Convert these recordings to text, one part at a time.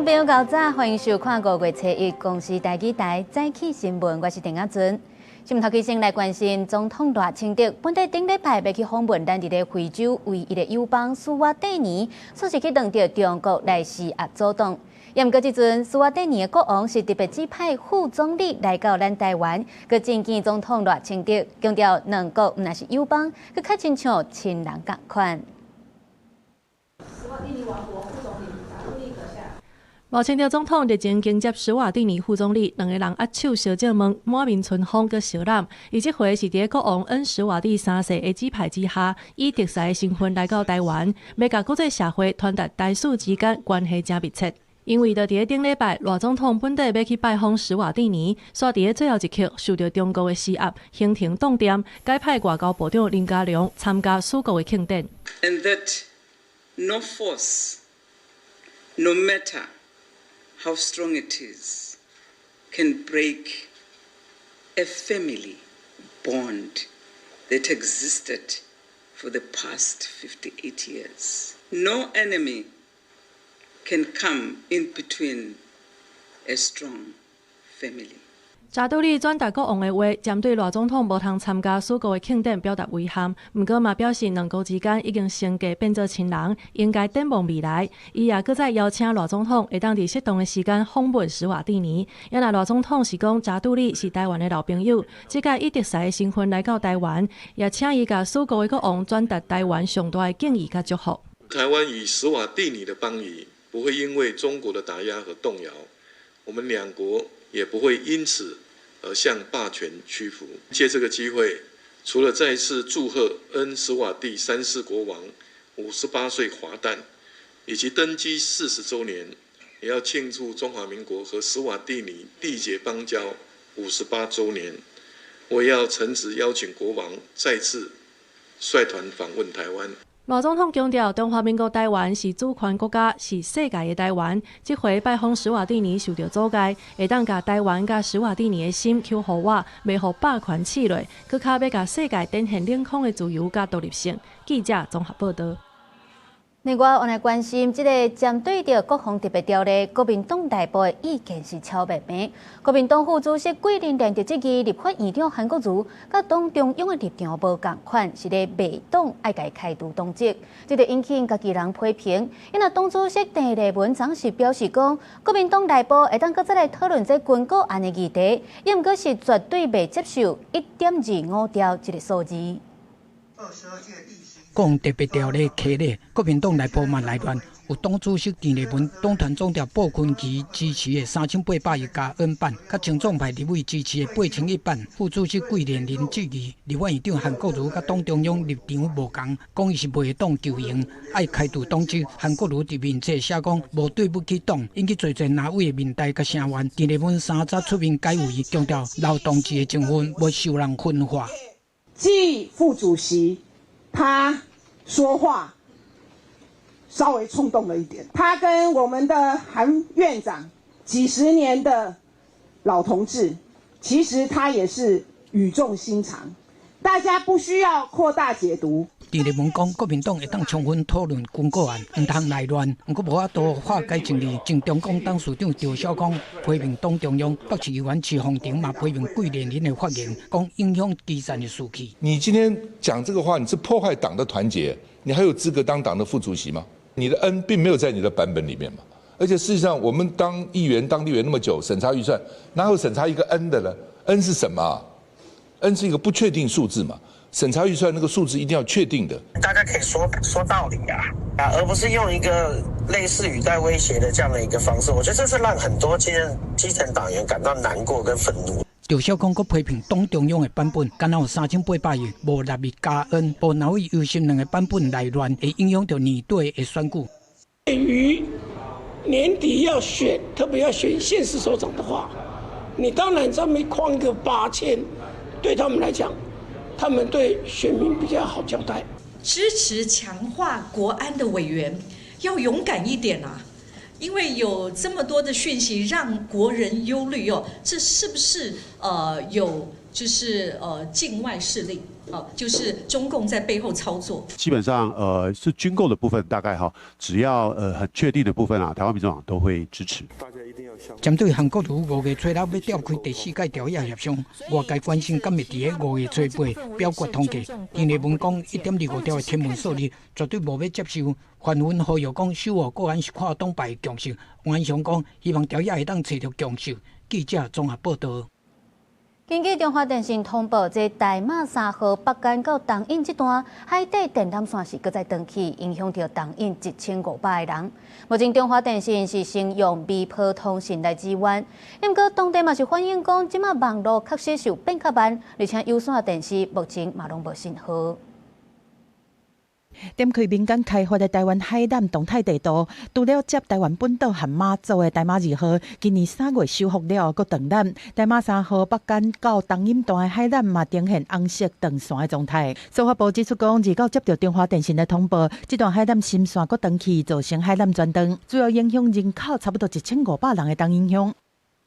眾朋友𠢕早，歡迎收看5月初一公視台語台早起新聞，我是鄭阿尊。新聞頭起先來關心總統賴清德，本底頂禮拜欲去訪問咱佇咧非洲唯一的友邦史瓦帝尼，煞是去碰著中國來施壓阻擋。也毋過這陣史瓦帝尼的國王是特別指派副總理來到咱台灣，閣覲見總統賴清德，強調兩國毋但是友邦，閣較親像親人仝款。史瓦帝尼王國副總理扎杜利閣下。賴清德總統日前迎接史瓦帝尼副總理，兩个人握手相借問，滿面春風閣相攬。伊這回是佇國王恩史瓦帝三世的指派之下，以特使的身份來到台灣，欲共國際社會傳達台史之間關係誠密切。因為就佇咧頂禮拜，賴總統本底欲去拜訪史瓦帝尼，煞佇咧最後一刻受著中國的施壓，行程擋恬，改派外交部長林佳龍參加史國的慶典。 And that no force, no matter how strong it is, can break a family bond that existed for the past 58 years. No enemy can come in between a strong family. 扎杜利轉達國王的話，針對賴總統無通參加史國的慶典表達遺憾，毋過嘛表示兩國之間已經升格變做親人，應該展望未來。伊也閣再邀請賴總統會當佇適當的時間訪問史瓦帝尼。也若賴總統是講扎杜利是台灣的老朋友，這擺以特使的身份來到台灣，也請伊共史國的國王轉達台灣上大的敬意佮祝福。台灣與史瓦帝尼的邦誼不會因為中國的打壓和動搖，我們兩國也不會因此而向霸權屈服。借這個機會，除了再次祝賀恩史瓦帝三世國王58歲華誕，以及登基40週年，也要慶祝中華民國和史瓦帝尼締結邦交58週年。我也要誠摯邀請國王再次率團訪問台灣。賴總統強調，中華民國台灣是主權國家，是世界的台灣。這回拜訪史瓦帝尼受著阻礙，會當共台灣佮史瓦帝尼的心抾予我，袂予霸權試落，閣較欲共世界展現領空的自由佮獨立性。記者綜合報導。另外，我來關心這個針對著國防特別條例，國民黨內部的意見是超袂平。國民黨副主席桂林連著質疑立法院長韓國瑜，佮黨中央的立場無仝款，是咧賣黨愛共伊開除黨籍，這就引起家己人批評。因為黨主席鄭麗文當時表示講，國民黨內部會當閣再來討論這軍購案的議題，也毋過是絕對袂接受1.25兆這個數字。國防特別條例開咧，國民黨內部嘛來亂，有黨主席鄭麗文、黨團總召傅崐萁支持的3800億加 N 版，佮親中派立委支持的8001版。副主席桂連林質疑立法院長韓國瑜佮黨中央立場無仝，講伊是賣黨求榮，愛開除黨籍。韓國瑜佇面冊寫講無對不起黨，應去做做藍委的面台佮聲援。鄭麗文三早出面解圍，強調老同志的情分袂受人分化。季副主席他說話稍微衝動了一點，他跟我們的韓院長幾十年的老同志，其實他也是語重心長，大家不需要擴大解讀。鄭麗文講，國民黨會當充分討論軍購案，毋通內亂，毋過無法度化解爭議。前中共董事長趙小剛批評黨中央，北市議員徐鳳婷嘛批評桂連林的發言，講影響基層的士氣。你今天講這個話，你是破壞黨的團結，你還有資格當黨的副主席嗎？你的 N 並沒有在你的版本裡面嘛。而且事實上，我們當議員、當立委那麼久，審查預算，哪有審查一個 N 的呢？N 是什麼？N 是一個不確定數字嘛。審查預算那個數字一定要確定的。大家可以說說道理啊，啊，而不是用一個類似語帶威脅的這樣的一個方式。我覺得這是讓很多基層黨員感到難過跟憤怒。趙小剛閣批評黨中央的版本，敢若有3800億，無納入加 N，無藍委優先兩個版本來亂，會影響著年底的選舉。對於年底要選，特別要選縣市首長的話，你當然上面框一個8000，對他們來講，他們對選民比較好交代。支持強化國安的委員要勇敢一點啊，因為有這麼多的訊息讓國人憂慮哦，這是不是有就是境外勢力哦，就是中共在背後操作。基本上，是軍購的部分，大概哈，只要很確定的部分啊，台灣民眾黨都會支持。針對韓國瑜5月初六欲召開第四屆朝野協商，外界關心敢會佇咧5月初八表決通過。陳立文講1.25兆的天文數字絕對無欲接受，紛紛呼籲講守護國安是跨黨派共識。黃安雄講希望朝野會當揣著共識。記者綜合報道。根據中華電信通報，這大馬3號北竿到東引這段海底電纜線是閣再斷去，影響著東引1500个人。目前中華電信是先用微波通訊來支援，毋過當地嘛是反映講，這馬網路確實是有變較慢，而且有線電視目前嘛攏無信號。點開民間開發的台灣海纜動態地圖，除了接台灣本島和馬祖的台馬2號，今年3月修復了後閣斷纜。台馬3號北竿到東引段的海纜嘛呈現紅色斷線的狀態。司法部指出講，二九接著中華電信的通報，這段海纜芯線閣斷去，造成海纜全斷，主要影響人口差不多1500人的東引鄉。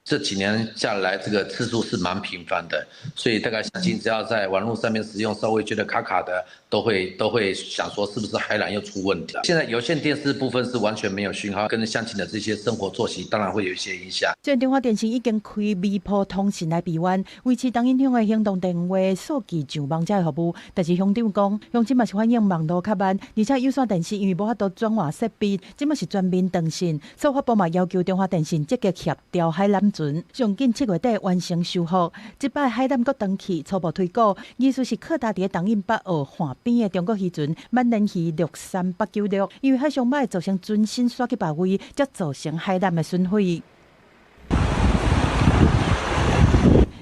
這幾年下來，這個次數是蠻頻繁的，所以大概鄉親只要在網絡上面使用，稍微覺得卡卡的，都會想說是不是海纜又出問題。現在有線電視部分是完全沒有訊號，跟鄉親的這些生活作息當然會有一些影響。雖然中華電信已經開微波通訊來備援，維持東引鄉的行動電話數據上網這個服務，但是鄉長講，鄉親嘛是反映網路較慢，而且有線電視因為無法度轉換設備，這馬是全面斷線。司法部嘛要求中華電信積極協調海纜船，上緊7月底完成修復。這擺海纜閣斷去，初步推估，意思是靠搭佇東引北澳岸邊的中國漁船挽鰱魚63896，因為海上擺造成船身徙去別位，才造成海纜的損毀。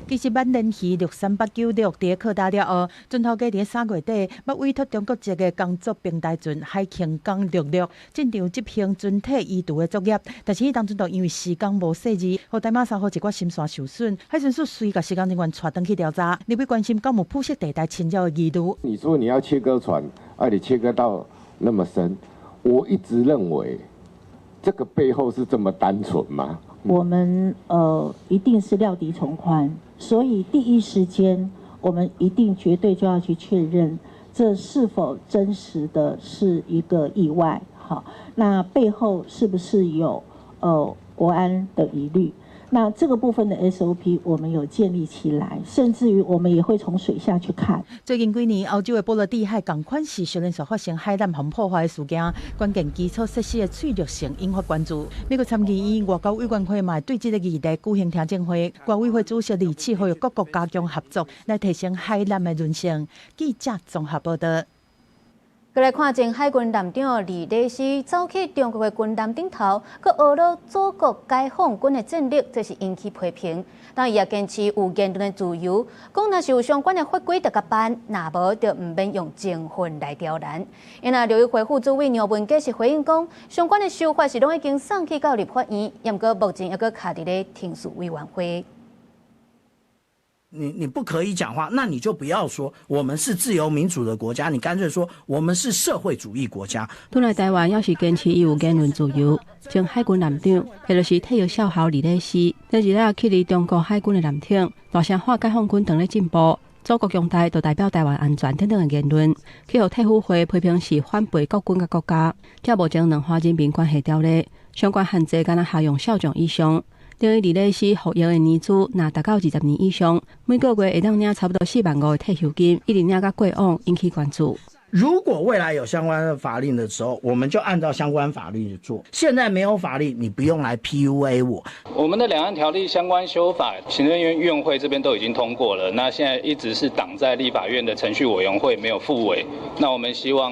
其實挽鰱魚63896佇咧靠搭了後，船頭家佇咧3月底，欲委託中國籍的工作平台船海興港66進場執行船體移除的作業，但是彼當陣就因為時間無細膩，予台馬3號一寡芯線受損，海巡署隨共施工人員帶轉去調查，立委關心敢有鋪設地帶侵擾的疑慮。你說你要切割船，啊，你切割到那麼深，我一直認為這個背後是這麼單純嗎？我們一定是料敵從寬，所以第一時間我們一定絕對就要去確認，這是否真實的是一個意外？好，那背後是不是有國安的疑慮？那這個部分的 SOP 我們有建立起來，甚至於我們也會從水下去看。最近幾年，歐洲的波羅的海仝款是小連續發生海纜予破壞的事件，關鍵基礎設施的脆弱性引發關注。美國參議院外交委員會嘛對這個議題舉行聽證會，外委會主席李啟呼籲各國加強合作，來提升海纜的韌性。記者綜合報道。閣來看前海軍艦長李禮斯走去中國的軍艦頂頭，閣呵咾祖國解放軍的戰力，這是引起批評。但伊也堅持有言論的自由，講若是有相關的法規，就共辦，若無就毋免用情份來刁難。因為陸委會副主委梁文傑是回應講，相關的修法是攏已經送去到立法院，毋過目前猶閣卡佇咧程序委員會。你不可以講話，那你就不要說我們是自由民主的國家，你乾脆說我們是社會主義國家。轉來台灣，猶是堅持伊有言論自由。前海軍艦長，也就是退役少校李禮斯，前日仔去佇中國海軍的艦艇，大聲喊解放軍當咧進步，祖國強大就代表台灣安全等等的言論，去予退輔會批評是反背國軍佮國家。這目前兩岸人民關係條例相關限制，敢若適用少將以上。等於李禮斯服役的年資，若達到20年以上，每個月會當領差不多4萬5的退休金，一直領到過往，引起關注。如果未來有相關的法令的時候，我們就按照相關法律去做。現在沒有法律，你不用來 PUA 我。我們的兩岸條例相關修法，行政院院會這邊都已經通過了，那現在一直是擋在立法院的程序委員會沒有復委。那我們希望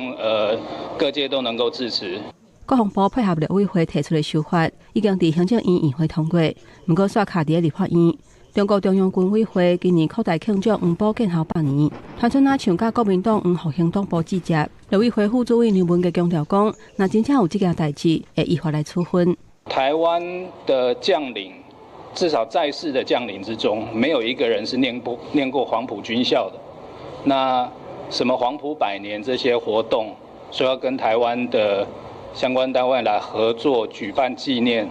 各界都能夠支持。國防部配合陸委會提出的修法，已經佇行政院院會通過，毋過煞卡佇咧立法院。中國中央軍委會今年擴大慶祝黃埔建校100年，傳出若像佮國民黨黃復興黨部指責。陸委會副主委梁文傑強調講，若真正有這件代誌，會依法來處分。台灣的將領，至少在世的將領之中，沒有一個人是念過黃埔軍校的。那什麼黃埔百年這些活動，說要跟台灣的相關單位來合作舉辦紀念，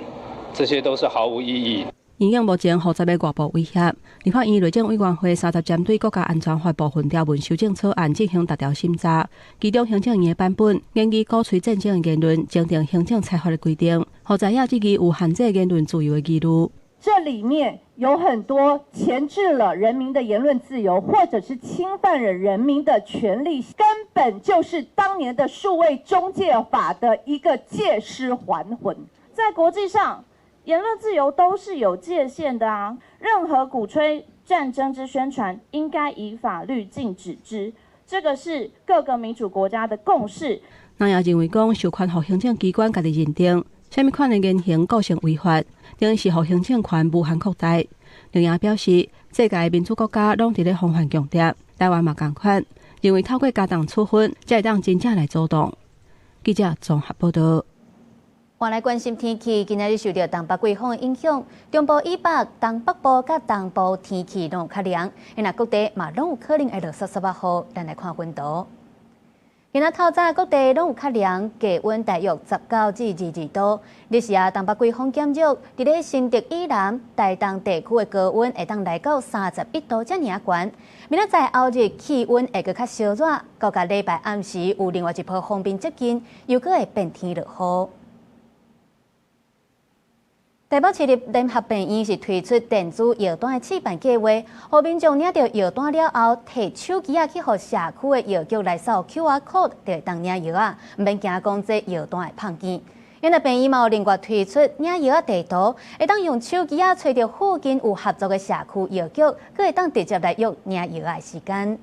這些都是毫無意義。因應目前複雜的外部威脅，立法院內政委員會三十針對國家安全法部分條文修正草案進行逐條審查，其中行政院的版本研議鼓吹戰爭的言論，增訂行政裁罰的規定，予知影這個有限制言論自由的疑慮。這裡面有很多鉗制了人民的言論自由，或者是侵犯了人民的權利，根本就是當年的數位中介法的一個借屍還魂。在國際上，言論自由都是有界限的啊！任何鼓吹戰爭之宣傳，應該以法律禁止之。這個是各個民主國家的共識。那也認為講，授權予行政機關家己認定，啥物款的言行構成違法，等於是予行政權無限擴大。另外表示，世界民主國家攏佇咧防範共諜，台灣嘛仝款，認為透過加重處分，才會當真正來阻擋。記者綜合報道。換來關心天氣，今仔日受著東北季風的影響，中部以北、東北部佮東部天氣攏有較涼，若各地嘛攏有可能會落澼澼仔雨。咱來看溫度。今仔透早各地攏有較涼，低溫大約19至22度。日時啊，東北季風減弱，佇咧新竹以南、台東地區的高溫會當來到31度遮爾懸。明仔載後日氣溫會閣較燒熱，到甲禮拜暗時有另外一波鋒面接近，又閣會變天落雨。台北市立聯合病院是推出電子藥單的試辦計劃，予民眾領著藥單了後，提手機仔去予社區的藥局來掃 QR code 就會當領藥仔，毋免驚講這藥單會膨見。因為病院嘛有另外推出領藥仔地圖，會當用手機仔揣著附近有合作的社區藥局，閣會當直接來約領藥仔的時間。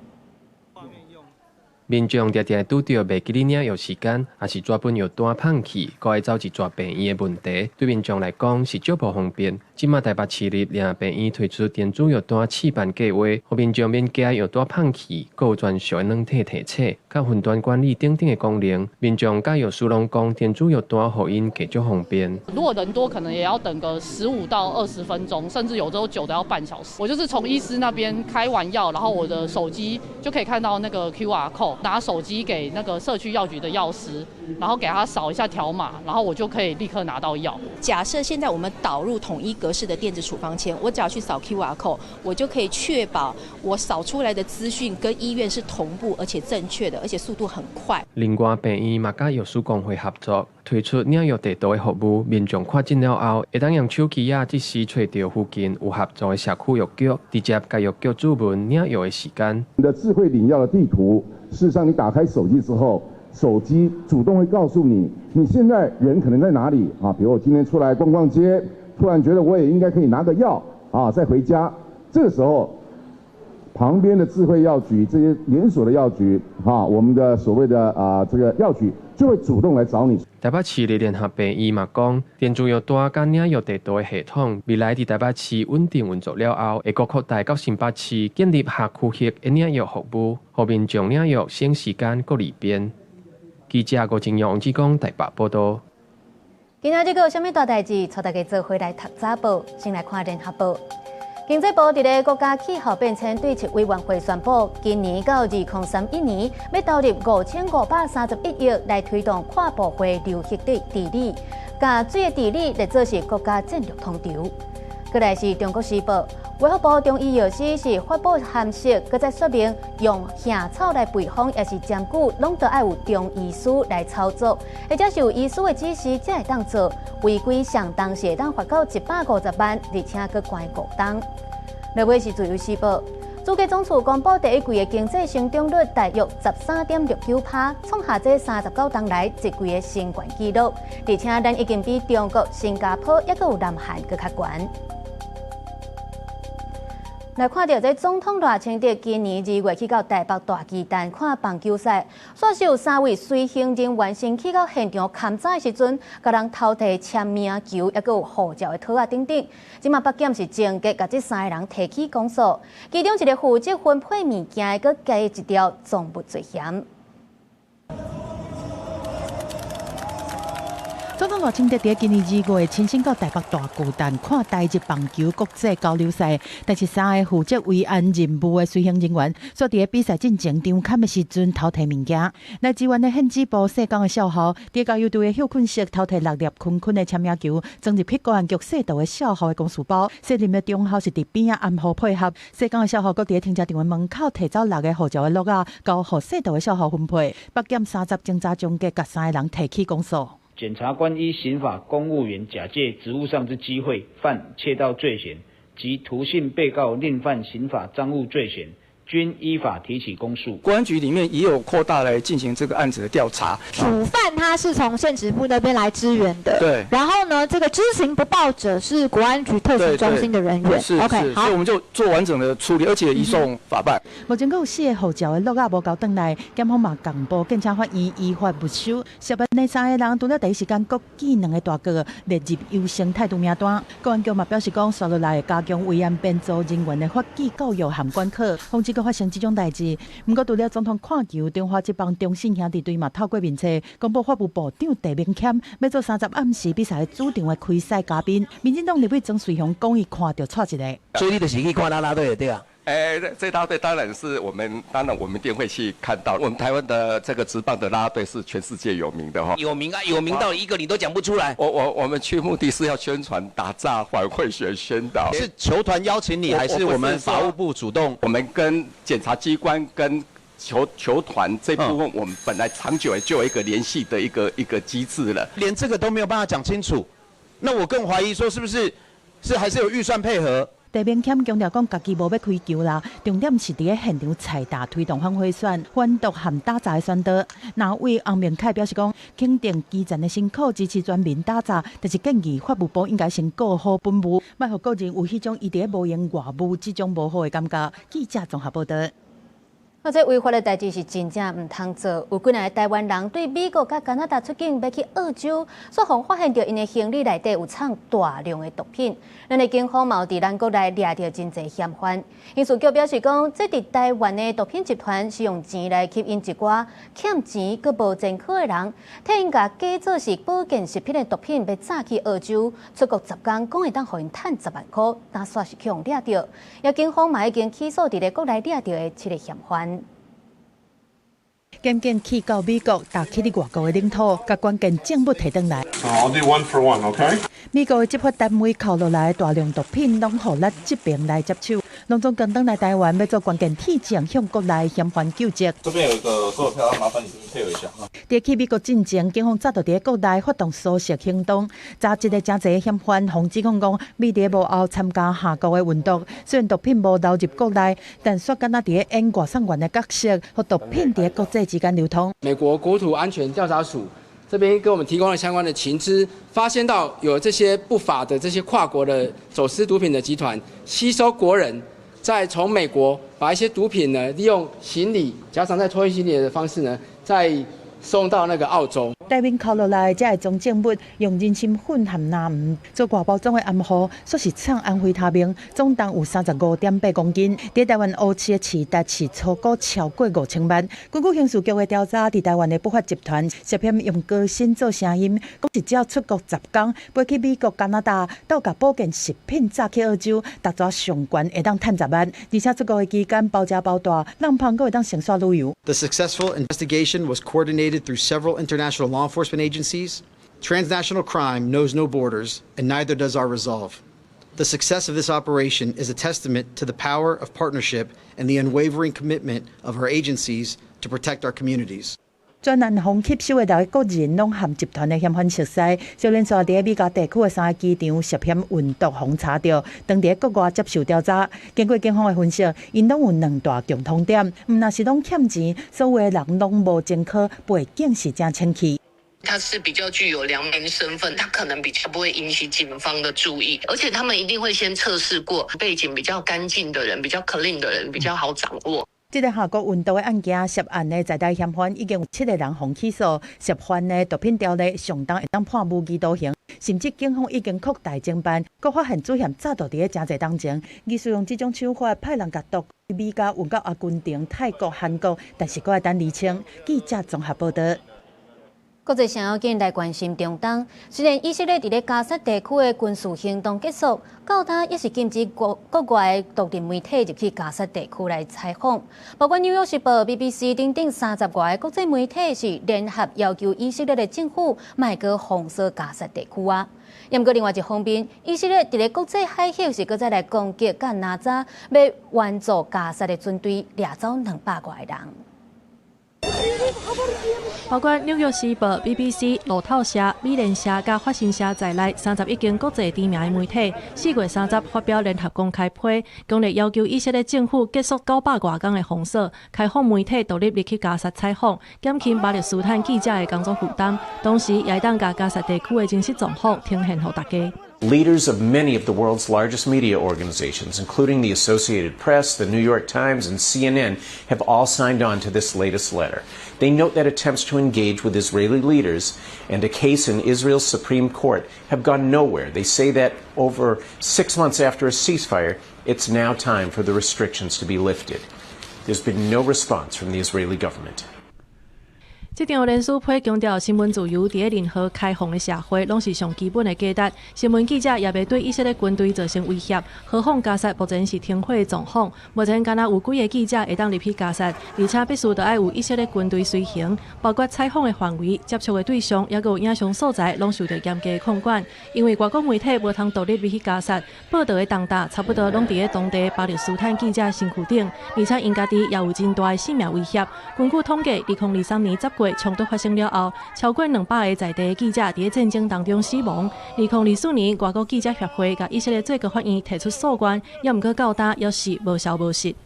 民眾常常會拄著袂記得領藥時間，抑是紙本藥單膨去，閣愛走一逝病院的問題，對民眾來講是足無方便。這馬台北市立聯合病院推出電子藥單試辦計劃，予民眾免驚藥單膨去，閣有專屬的軟體提醒，佮雲端管理等等的功能。民眾佮藥師攏講，電子藥單予𪜶加足方便。如果人多，可能也要等個15到20分鐘，甚至有時候久的要半小時。我就是從醫師那邊開完藥，然後我的手機就可以看到那個 QR code。拿手機給那個社區藥局的藥師，然後給他掃一下條碼，然後我就可以立刻拿到藥。假設現在我們導入統一格式的電子處方簽，我只要去掃 QR code，我就可以確保我掃出來的資訊跟醫院是同步而且正確的，而且速度很快。另外，病院嘛佮藥師公會合作，推出領藥地圖的服務，民眾看診了後，會當用手機仔即時揣著附近有合作的社區藥局，直接共藥局諮詢領藥的時間。你的智慧領藥的地圖，事實上你打開手機之後，手機主動會告訴你，你現在人可能在哪裡啊？比如我今天出來逛逛街，突然覺得我也應該可以拿個藥啊，再回家。這個時候，旁邊的智慧藥局，這些連鎖的藥局，哈，我們的所謂的啊這個藥局就會主動來找你。台北市立聯合病院嘛講，電子藥單佮領藥地圖的系統，未來佇台北市穩定運作了後，會閣擴大到新北市，建立跨區域的領藥服務，予民眾領藥省時間閣利便。記者郭正陽、王志剛台北報道。今仔日閣有啥物大代誌？帶大家做伙來讀早報，先來看聯合報。經濟部佇咧國家氣候變遷對策委員會宣布，今年到2031年，欲投入5531億來推動跨部會流域的治理，共水的治理列做是國家戰略統籌。過來是中國時報，衛福部中醫藥司是發布函釋，閣再說明用薔草來配方，抑是針灸，攏都愛有中醫師來操作，或者是有醫師的指示才會當做。違規上重是會當罰到150萬，而且閣關5冬。落尾是自由時報，主計總處公布第一季的經濟成長率大約13.69%，創下這39冬來一季的新懸紀錄。而且咱已經比中國、新加坡抑閣有南韓閣較懸。來看著這總統賴清德今年2月去到台北大巨蛋看棒球賽，煞是有三位隨行人員先去到現場勘查的時陣，共人偷提簽名球，抑閣有護照的套仔等等。這馬北檢是終結共這三個人提起公訴，其中一個負責分配物件的，閣加一條贓物罪嫌。總統賴清德佇今年2月親身到台北大巨蛋看台日棒球國際交流賽，但是三个負責維安任務的隨行人員，煞佇比賽進前場勘的時陣偷提物件。來支援的憲指部世港的少校，佇加油隊的歇睏室偷提六粒坤坤的簽名球，裝入去國安局細道的少校的公事包。卸任的中校是佇邊仔暗號配合，世港的少校閣佇停車場的門口提走六个護照的橐仔，交予細道的少校分配。北檢30偵查終結，共三个人提起公訴。檢察官依刑法公務員假借職務上之機會犯竊盜罪嫌及塗姓被告另犯刑法贓物罪嫌，均依法提起公訴。國安局裡面也有擴大來進行這個案子的調查。主犯他是從憲職部那邊來支援的。對。然後呢，這個知情不報者是國安局特勤中心的人員。是 OK，是，好。所以我們就做完整的處理，而且移送法辦。目前閣有四個護照的橐仔無交轉來，檢方嘛共報警察法院依法沒收。涉案的三个人除了第一時間閣寄兩个大個列入優先態度名單。國安局嘛表示講，紲落來會加強維安編組人員的法紀教育和管考，防止閣發生這種代誌。毋過除了總統看球，中華職棒中信兄弟隊嘛透過面冊公布法務部長鄭明謙欲做30暗時比賽主場的開賽嘉賓。民進黨立委莊瑞雄講，伊看著掣一个。所以你就是去看啦啦隊對啊？哎，這啦隊當然是我們，當然我們一定會去看到。我們台灣的這個職棒的啦啦隊是全世界有名的哈。有名啊，有名到一個你都講不出來。我們去目的是要宣傳打詐反賄選宣導。是球團邀請你，還是我們法務部主動？我們跟檢察機關跟球團這部分，我們本來長久就有一個聯繫的一個機制了。連這個都沒有辦法講清楚，那我更懷疑說是不是是還是有預算配合？鄭明謙強調講，家己無欲開球啦，重點是佇咧現場採達推動反賄選、反毒和打詐的宣導。藍委洪明凱表示講，肯定基層的辛苦，支持全民打詐，但是建議法務部應該先顧好本務，莫予個人有彼種伊佇咧無閒外務這種無好的感覺。記者綜合報導。啊，這違法的代誌是真正毋通做。有幾若个台灣人對美國佮加拿大出境欲去澳洲，煞予發現著𪜶的行李內底有藏大量的毒品。咱的警方嘛有佇咱國內掠著真濟嫌犯。刑事局表示講，這佇台灣的毒品集團是用錢來吸引一寡欠錢閣無前科的人，替𪜶共假做是保健食品的毒品，欲詐去澳洲出國10工，講會當予𪜶趁10萬箍，但煞是予𪜶掠著。也警方嘛已經起訴佇咧國內掠著的七个嫌犯。檢警去到美國，踏去佇外國的領土，共關鍵證物提轉來。 I'll do one for one, okay? 美國的執法單位扣落來大量毒品，攏予咱這爿來接手。攏總剛轉來台灣，欲做關鍵鐵證，向國內嫌犯究責。這邊有一個購票，麻煩你這邊配合一下。佇去美國進前，警方早就佇國內發動搜索行動，查一个誠濟嫌犯，予指控講，佇咧幕後參加下國的運毒。雖然毒品無流入國內，但煞敢若佇咧演外送員的角色，予毒品佇咧國際之間流通。美國國土安全調查署這邊給我們提供了相關的情資，發現到有這些不法的這些跨國的走私毒品的集團，吸收國人，再從美國把一些毒品呢，利用行李加上在托運行李的方式呢，再送到那個澳洲。台面扣落來，這个贓證物用人參粉和藍黃做外包裝的暗號，說是藏安非他命，總重有35.8公斤。佇台灣烏市的市值是初估超過5000萬。根據刑事局的調查，佇台灣的不法集團涉嫌用高薪做聲音，講是只要出國10工，飛去美國、加拿大，閣共保健食品詐去澳洲，逐逝上懸會當趁10萬，而且出國的期間包食包蹛，浪芳閣會當先煞旅遊。 The successful investigation was coordinated through several international law enforcement agencies. Transnational crime knows no borders, and neither does our resolve. The success of this operation is a testament to the power of partnership and the unwavering commitment of our agencies to protect our communities. 專案予吸收的六个個人攏和集團的嫌犯熟似，小連紲佇美加地區的三个機場涉嫌運毒予查著，當佇國外接受調查。經過警方的分析，𪜶攏有兩大共通點，毋但是攏欠錢，所有的人攏無前科，背景是誠清氣。他是比較具有良民身份，他可能比較不會引起警方的注意，而且他們一定會先測試過背景比較乾淨的人、比較 clean 的人比較好掌握。這个跨國運毒的案件涉案的在台嫌犯已經有七个人予起訴，涉犯的毒品條例上重會當判無期徒刑，甚至警方已經擴大偵辦，閣發現主嫌早就佇咧誠濟冬前，疑似用這種手法派人共毒美加運到阿根廷、泰國、韓國，但是閣愛等釐清。記者綜合報導。國際上要緊來關心中東，雖然以色列佇咧加薩地區的軍事行動結束，到今也是禁止國國外獨立媒體入去加薩地區來採訪，包括紐約時報、BBC 等等30外個國際媒體是聯合要求以色列的政府莫閣封鎖加薩地區啊。毋過另外一方面，以色列佇咧國際海域是閣再來攻擊佮拿扎欲援助加薩的船隊，掠走200外人。包括紐約時報、BBC、路透社、美聯社佮法新社在內，31間國際知名的媒體，4月30發表聯合公開批，強烈要求以色列政府結束900外工的封鎖，開放媒體獨立入去加薩採訪，減輕巴勒斯坦記者的工作負擔，同時也會當共加薩地區的真實狀況呈現予大家。 Leaders of many of the world's largest media organizations, including the Associated Press, the New York Times, and CNN, have all signed on to this latest letter. They note that attempts to engage with Israeli leaders and a case in Israel's Supreme Court have gone nowhere. They say that over 6 months after a ceasefire, it's now time for the restrictions to be lifted. There's been no response from the Israeli government. 這張聯署批強調，新聞自由佇咧任何開放的社會，攏是上基本的價值。新聞記者也袂對以色列軍隊造成威脅。何況加薩目前是停火的狀況，目前干焦有幾个記者會當入去加薩，而且必須著愛有以色列軍隊隨行，包括採訪的範圍、接觸的對象，抑閣有影像素材，攏受著嚴格的控管。因為外國媒體無通獨立入去加薩，報導的重擔差不多攏佇咧當地巴勒斯坦記者身軀頂，而且𪜶家己也有真大的性命威脅。根據統計，2023年10月衝突發生了後，超過200个在地的記者佇咧戰爭當中死亡。2024年，外國記者協會共以色列最高法院提出訴願，也毋過到今猶是無消無息。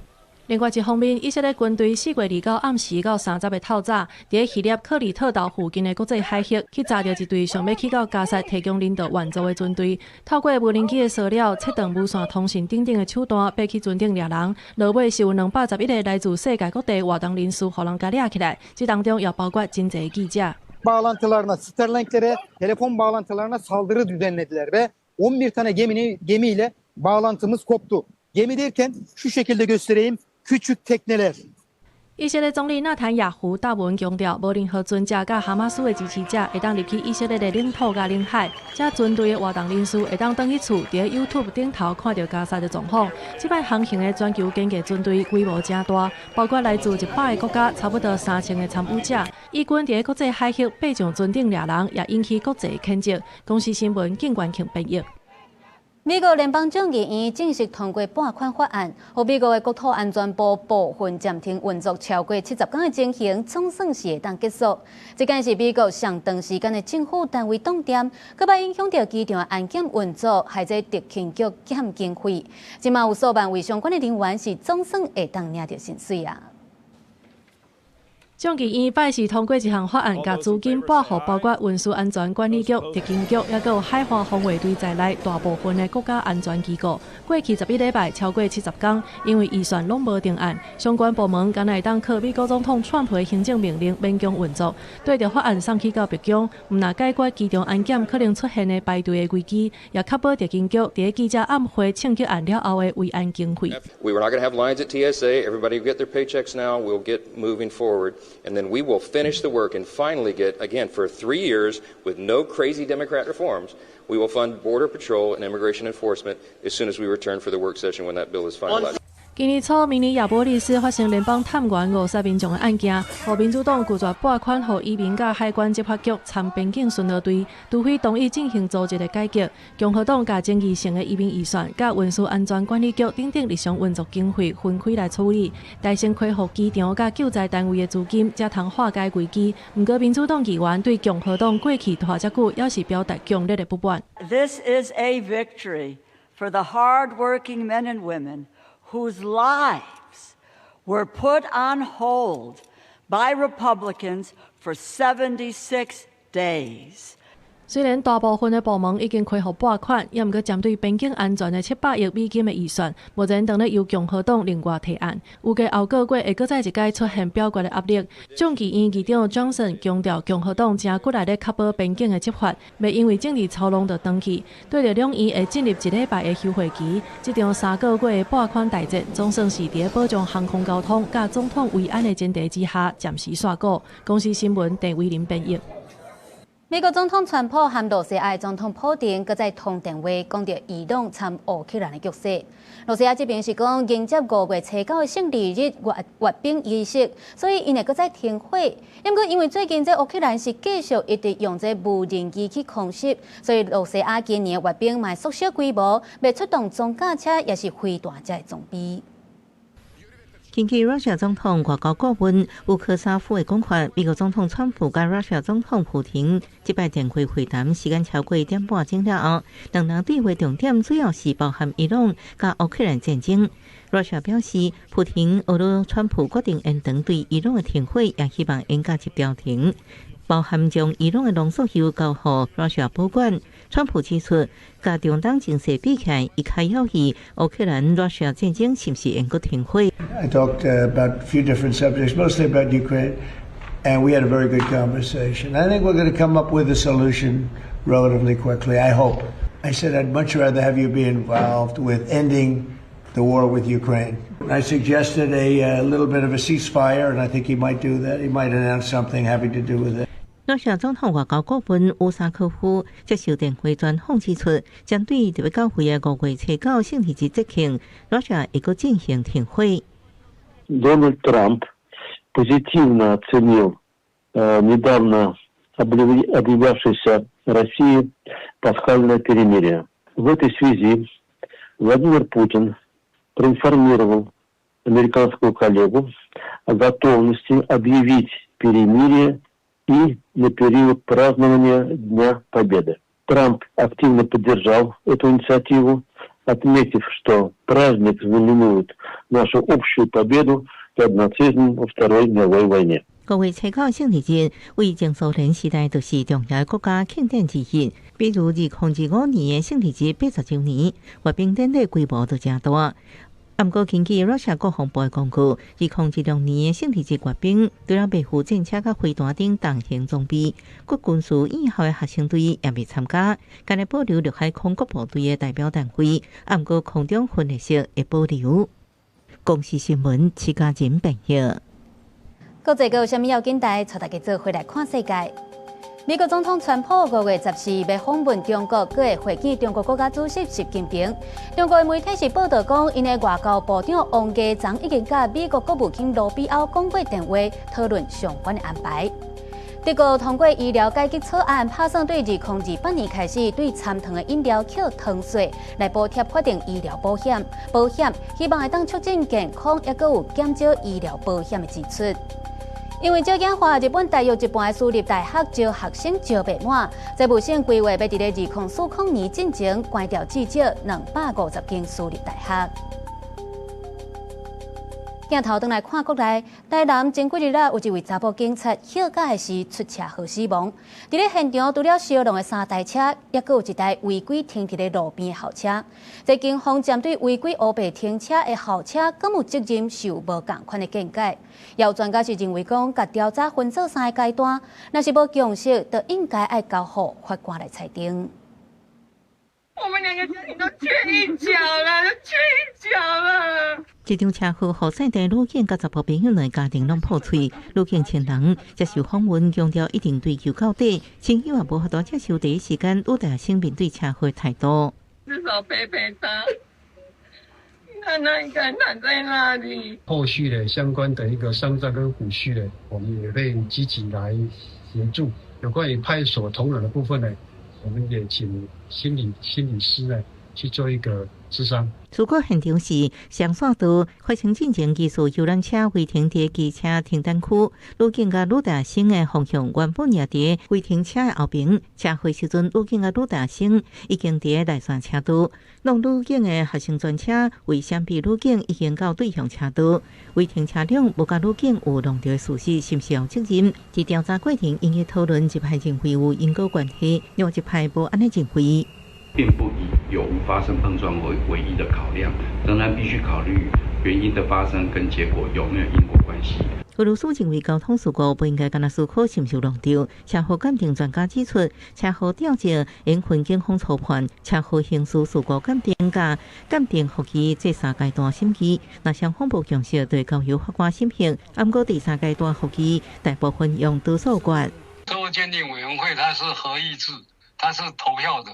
另外一方面，以色列軍隊4月29暗時到30的透早，佇咧希臘克里特島附近的國際海域，去查著一隊想欲去到加薩提供人道援助的船隊，透過無人機的騷擾、切斷無線通訊等等的手段，爬去船頂掠人。落尾是有211個來自世界各地活動人士，予人共掠起來，這當中也包括真濟記者。 Bağlantılarına, Starlink'lere, telefon bağlantılarına saldırı düzenlediler ve 11 tane gemini, gemiyle bağlantımız koptu. Gemi derken şu şekilde göstereyim. Küçük tekneler. 以色列總理納坦雅胡貼文強調，無任何船隻佮哈馬斯的支持者會當入去以色列的領土佮領海。這船隊的活動人士會當轉去厝，佇 YouTube 頂頭看著加薩的狀況。這擺航行的全球警戒船隊規模誠大，包括來自100個國家，差不多3000個參與者。以軍佇國際海域爬上船頂掠人，也引起國際譴責。公視新聞景元慶編譯。美國聯邦眾議院正式通過撥款法案，予美國的國土安全部部分暫停運作超過70工的情形，總算是會當結束。這敢是美國上長時間的政府單位凍店，閣擺影響著機場的安檢運作，害這特勤局減經費。這馬有數萬位相關的人員是總算會當領著薪水啊！眾議院拜四通過一項法案，共資金撥予包括運輸安全管理局、特勤局，抑閣有海岸防衛隊在內大部分的國家安全機構。過去11禮拜超過70工，因為預算攏無定案，相關部門干焦會當靠美國總統川普的行政命令勉強運作。對著法案送去到白宮，毋但解決機場安檢可能出現的排隊的危機，也確保特勤局佇記者暗會槍擊案了後的維安經費。 We were not going to have lines at TSA. Everybody will get their paychecks now. We'll get moving forward. And then we will finish the work and finally get, again, for 3 years with no crazy Democrat reforms, we will fund Border Patrol and immigration enforcement as soon as we return for the work session when that bill is finalized. 今年初，明尼亞波利斯發生聯邦探員誤殺民眾的案件，予民主黨拒絕撥款予移民佮海關執法局參邊境巡邏隊，除非同意進行組織的改革。共和黨共爭議性的移民預算、佮運輸安全管理局等等日常運作經費分開來處理，代先恢復機場佮救災單位的資金，才通化解危機。毋過民主黨議員對共和黨過去拖遮久，猶是表達強烈的不滿。 This is a victory for the hardworking men and women whose lives were put on hold by Republicans for 76 days. 雖然大部分的部門已經恢復撥款，也毋過針對邊境安全的700億美金的預算，目前當咧由共和黨另外提案，預計後個月會閣再一擺出現表決的壓力。眾議院議長 Johnson 強調，共和黨誠骨力咧確保邊境的執法，袂因為政治操弄就轉去。對著兩院會進入一禮拜的休會期，這場3個月的撥款大戰，總算是佇保障航空交通佮總統維安的前提之下，暫時煞鼓。公視新聞鄭偉林編譯。美國總統川普和露西亞總統普丁閣再通電話，講著伊朗參烏克蘭的局勢。露西亞這邊是講迎接5月初9的勝利日閱兵儀式，所以𪜶會閣再停火。毋過因為最近這烏克蘭是繼續一直用這無人機去空襲，所以露西亞今年閱兵嘛會縮小規模，袂出動裝甲車，抑是飛彈遮的裝備。根據 Russia 總統外交顧問烏克沙夫的講法，美國總統川普佮 Russia 總統普丁這擺電話會談時間超過1點半鐘了後，兩人對話重點主要是包含伊朗佮烏克蘭戰爭。Russia 表示，普丁呵咾川普決定延長對伊朗的停火，也希望延到一調停，包含將伊朗的濃縮鈾交予 Russia 保管。川普指出，佮中東情勢比起來，伊較猶豫烏克蘭 Russia 戰爭是毋是會閣停火。 I talked about a few different subjects, mostly about Ukraine, and we had a very good conversation. I think we're going to come up with a solution relatively quickly, I hope. I said I'd much rather have you be involved with ending the war with Ukraine. I suggested a little bit of a ceasefire, and I think he might do that. He might announce something having to do with it. 羅西亞總統外交顧問烏沙科夫接受電話專訪指出，針對特別到會的5月初9勝利日節慶，羅西亞會閣進行停火。 Дональд Трамп позитивно оценил недавно объявившееся Россией пасхальное перемирие. В этой связи Владимир Путин проинформировал американского коллегу о готовности объявить перемирие и на период празднования Дня Победы. Трамп активно поддержал эту инициативу, отметив, что праздник знаменует нашу общую победу над нацизмом во Второй мировой войне. 5月初9勝利日，為前蘇聯時代就是重要國家慶典之一。比如2025年的勝利日80週年，閱兵典禮規模就誠大。毋過根據 Russia 國防部的公告，2026年的勝利日閱兵，除了袂赴戰車佮飛彈等重型裝備，閣軍事院校的學生隊也袂參加，干焦保留陸海空各部隊的代表單位，毋過空中分列式會保留。公視新聞，徐家仁編譯。國際閣有啥物要緊代？帶大家做伙來看世界。美國總統川普5月14欲訪問中國，閣會會見中國國家主席習近平。中國的媒體是報道講，𪜶的外交部長王毅昨已經佮美國國務卿盧比歐講過電話，討論相關的安排。德國通過醫療改革草案，拍算對2028年開始對摻糖的飲料扣糖稅，來補貼法定醫療保險。保險希望會當促進健康，抑閣有減少醫療保險的支出。因為少子化，日本大約一半的私立大學招學生招袂滿，財務省規劃欲佇咧2040年進前關掉至少250間私立大學。鏡頭轉來看國內，台南前幾日仔有一位查埔警察歇假時出車禍死亡。佇咧現場，除了燒挏的三台車，抑閣有一台違規停佇咧路邊的校車。這警方針對違規烏白停車的校車，敢有責任受無仝款的見解。也有專家是認為講，共調查分做三个階段，若是無共識，就應該愛交予法官來裁定。我們兩個家庭都缺一角了，都缺一角了。這場車禍，予姓鄭女警佮查埔朋友兩个家庭攏破碎。女警親人接受訪問，強調一定追究到底，親友也無法度接受第一時間女大生面對車禍的態度。至少陪陪他，看他應該躺在那裡。後續的相關的一個喪葬跟撫恤呢，我們也會積極來協助。有關於派出所同仁的部分呢，我們也請心理師呢去做一個諮商。事故現場是雙線道，發生進前疑似遊覽車違停佇機車停等區，女警佮女大生的方向原本也佇違停車的後爿。車禍時陣，女警佮女大生已經佇內線車道，挵女警的學生專車為閃避女警已經到對向車道，違停車輛無共女警有挵著的事實，是毋是有責任？佇調查過程，𪜶會討論一派認為有因果關係，另外一派無按呢認為。並不以有無發生碰撞為唯一的考量，仍然必須考慮原因的發生跟結果有沒有因果關係。有律師認為交通事故不應該干焦思考是毋是挵著。車禍鑑定專家指出，車禍調證應分警方初判、車禍刑事事故鑑定佮鑑定複議這三階段審議。若雙方無共識，就交由法官審核。毋過第三階段複議大部分用多數決。特物鉴定委员會它是合議制，它是投票的，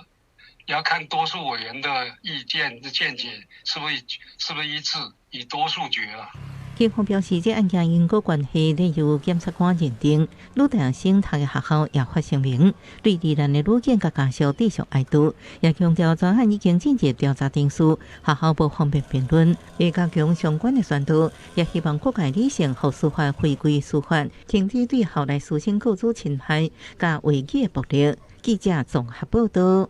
要看多數委員的意見見解是不是一致，以多數決啦。警方表示，這案件因果關係咧由檢察官認定。女大學生讀的學校也發聲明，對罹難的女警佮家屬致上哀悼，也強調專案已經進入調查程序，學校無方便評論，會加強相關的宣導，也希望各界理性，予司法回歸司法，停止對校內師生構築侵害佮違紀的暴力。記者綜合報道。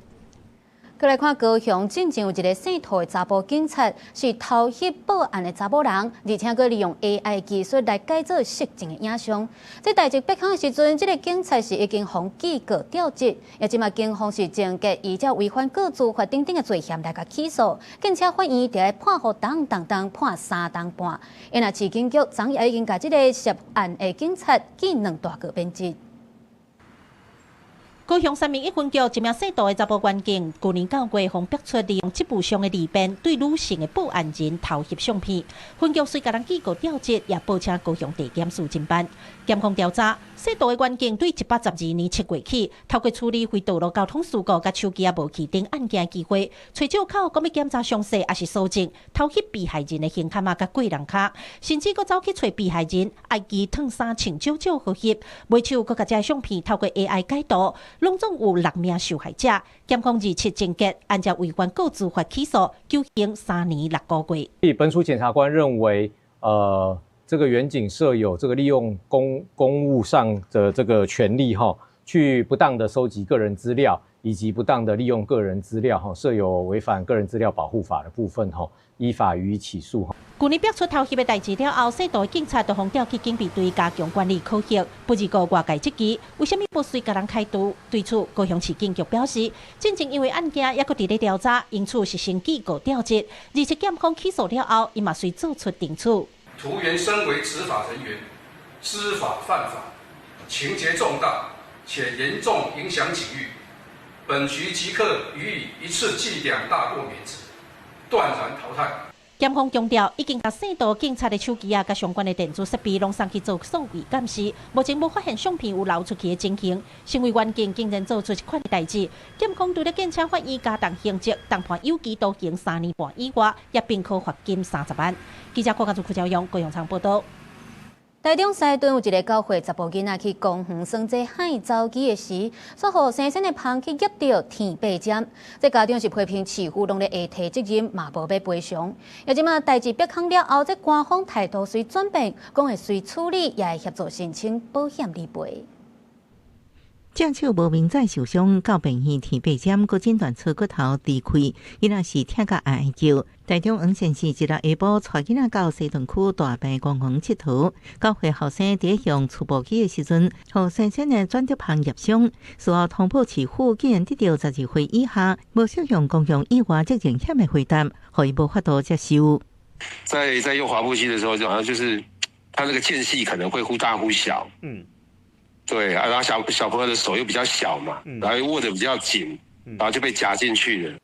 閣來看高雄，進前有一个姓涂的查埔警察是偷翕報案的查某人，而且閣利用 AI 技術來改做色情的影像。這代誌曝光的時陣，這个警察是已經予記過調職，也這馬警方是終結依照違反個資法等等的罪嫌來共起訴，並且法院佇咧判予重重重判3冬半。因若市警局昨夜已經共這个涉案的警察記2大過免職。高雄三民一分局一名姓杜的查埔員警，舊年9月予爆出利用職務上的利便，對女性的報案人偷翕相片。分局遂共人記過調職，也報請高雄地檢署偵辦。檢控調查，姓杜的員警對112年7月起，透過處理非道路交通事故佮手機仔無去等案件的機會，揣藉口講欲檢查詳細，抑是搜證偷翕被害人的胸坎仔佮過人跤，甚至閣走去揣被害人，愛伊脫衫穿少少予翕，尾手閣共這相片透過 AI 改圖。攏總有六名受害者，檢控27偵結，按照違反個資法起訴，求刑3年6個月。本署檢察官認為，這個員警設有這個利用公務上的這個權力，哈，去不當的收集個人資料，以及不當的利用個人資料，哈，設有違反個人資料保護法的部分，哈，依法予以起訴。舊年爆出偷翕的代誌了後，姓杜的警察就予調去警備隊加強管理考核。不過外界質疑，為啥物無隨共人開除？對此，高雄市警局表示，進前因為案件猶閣佇咧調查，因此是先記過調職。而且檢控起訴了後，伊嘛隨做出懲處。塗員身為執法人員，知法犯法，情節重大，且嚴重影響警譽，本局即刻予以一次記2大過免職，斷然淘汰。檢方強調，已經共姓杜警察的手機仔佮相關的電子設備攏送去做數位鑑視，目前無發現相片有流出去的情形。身為員警，竟然做出這款的代誌，檢控除了建請法院加重刑責，重判有期徒刑3年半以外，也併科罰金30萬。記者郭家祖、柯昭勇、高永昌報道。台中西屯有一个9歲查埔囡仔去公園耍這海走機的時，煞予新鮮的蜂去夾著天八針。這家長是批評市府攏咧下推責任，嘛無欲賠償。也這馬代誌曝光了後，這官方態度隨轉變，講會隨處理，也會協助申請保險理賠。正手無明載受傷，到病院天八針，閣診斷出骨頭離開，囡仔是疼甲哀哀叫。台中黃先生一日下晡帶囡仔到西屯區大坪公園𨑨迌，9歲後生佇用觸摸機的時陣，予新鮮的轉軸蜂夾傷，事後通報市府，竟然得著12歲以下無適用公共意外責任險的回答，予伊無法度接受。在用滑步機的時候，就好像就是它那個間隙可能會忽大忽小。對啊，然後小朋友的手又比較小嘛，然後又握得比較緊，然後就被夾進去了。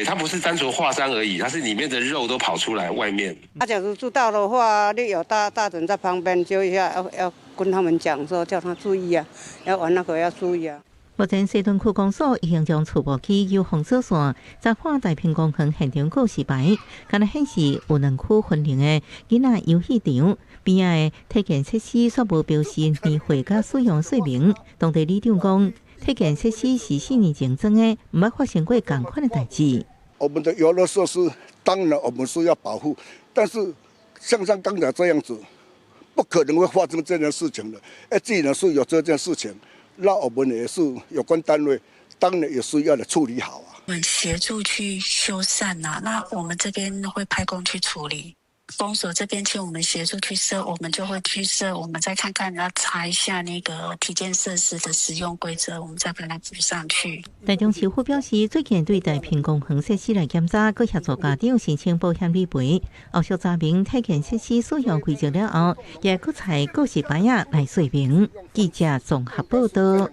它不是單純劃傷而已，它是裡面的肉都跑出來外面。啊，假如知道的話，你有大人在旁邊，就要跟他們講說，叫他注意啊，要玩那個要注意啊。目前西屯區公所已經將觸摸機由封鎖線查看大坪公園現場告示牌，敢若顯示有兩區分齡的囡仔遊戲場邊仔的體健設施煞無標示年歲佮使用說明。當地里長講，體健設施是4年前裝的，毋捌發生過仝款的代誌。我們的遊樂設施當然我們是要保護，但是像剛才這樣子，不可能會發生這件事情的。哎，既然是有這件事情，那我們也是有關單位，當然也是要來處理好啊。我們協助去修繕啊，那我們這邊會派工去處理。公所這邊請我們協助去設，我們就會去設。我們再看看，要查一下那個體健設施的使用規則，我們再把它補上去。台中市府表示，最近對大坪公園設施來檢查，閣協助家長申請保險理賠。後續查明體健設施使用規則了後，也閣採告示牌仔來說明。記者綜合報道。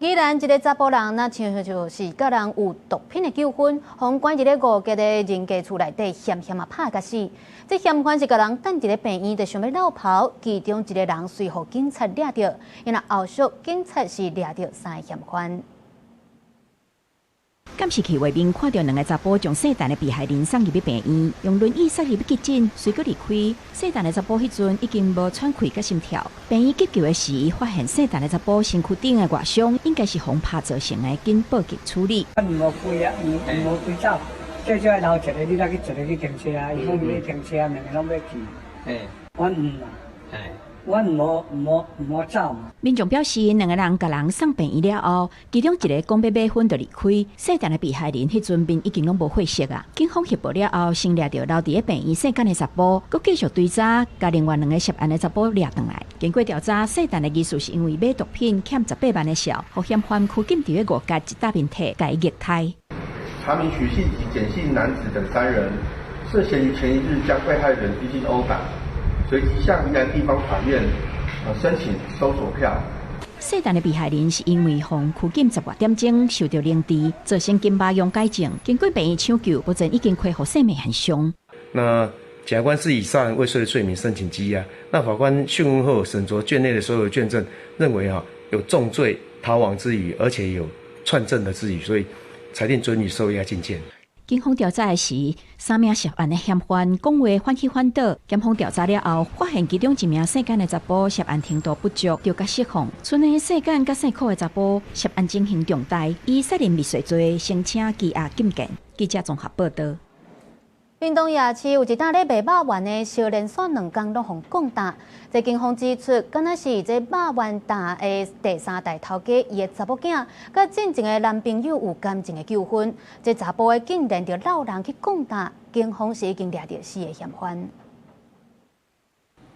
宜蘭一个查埔人，若像就是佮人有毒品的纠紛，予關佇咧五間的人家厝內底，險險仔拍共死。這嫌犯是共人等佇咧病院，就想欲落跑，其中一个人隨予警察掠著，因為後續警察是掠著三个嫌犯。監視器畫面看著兩个查埔將姓陳的被害人送入去病院，用輪椅塞入去急診，隨閣離開。姓陳的查埔彼陣已經無喘氣佮心跳。病院急救的時，發現姓陳的查埔身軀頂的外傷，應該是予拍造成的，緊報警處理。毋好開啊，毋好開走，最少愛留一个，你來去一个去停車啊，伊講欲停車啊，兩个攏欲去。阮毋啊。阮毋好走嘛。民眾表示，兩个人共人送病院了後，其中一个講欲買薰就離開。姓陳的被害人彼陣面已經攏無血色啊。警方協報了後，先掠著留佇咧病院姓簡的查埔，閣繼續追查，共另外兩个涉案的查埔掠轉來。經過調查，姓陳的疑似是因為買毒品欠18萬的數，予嫌犯拘禁佇咧五結一搭面體，共伊虐待。查明許姓及簡姓男子等三人涉嫌於前一日將被害人逼近毆打。隨即向宜蘭地方法院申請搜索票。姓陳的被害人是因為予拘禁10外點鐘，受著凌遲，造成筋肉溶解症。經過病院搶救，目前已經恢復生命現象。那檢察官是以殺人未遂的罪名申請羈押。那法官訊問後審酌卷內的所有卷證，認為有重罪逃亡之虞，而且有串證的之虞，所以裁定准予收押禁見。警方調查的時，三名涉案的嫌犯講話反起反倒。檢方調查了後，發現其中一名姓簡的查埔涉案程度不足，著共釋放。賰的姓簡佮姓柯的查埔涉案情形重大，以殺人未遂罪申請羈押禁見。記者綜合報導。屏東夜市有一檔咧賣肉圓的，相連紲兩工攏予摃打。這警方指出，敢若是這肉圓檔的第三代頭家，伊的查某囝，佮進前的男朋友有感情的糾紛。這查埔的竟然就摎人去摃打，警方是已經掠著四个嫌犯。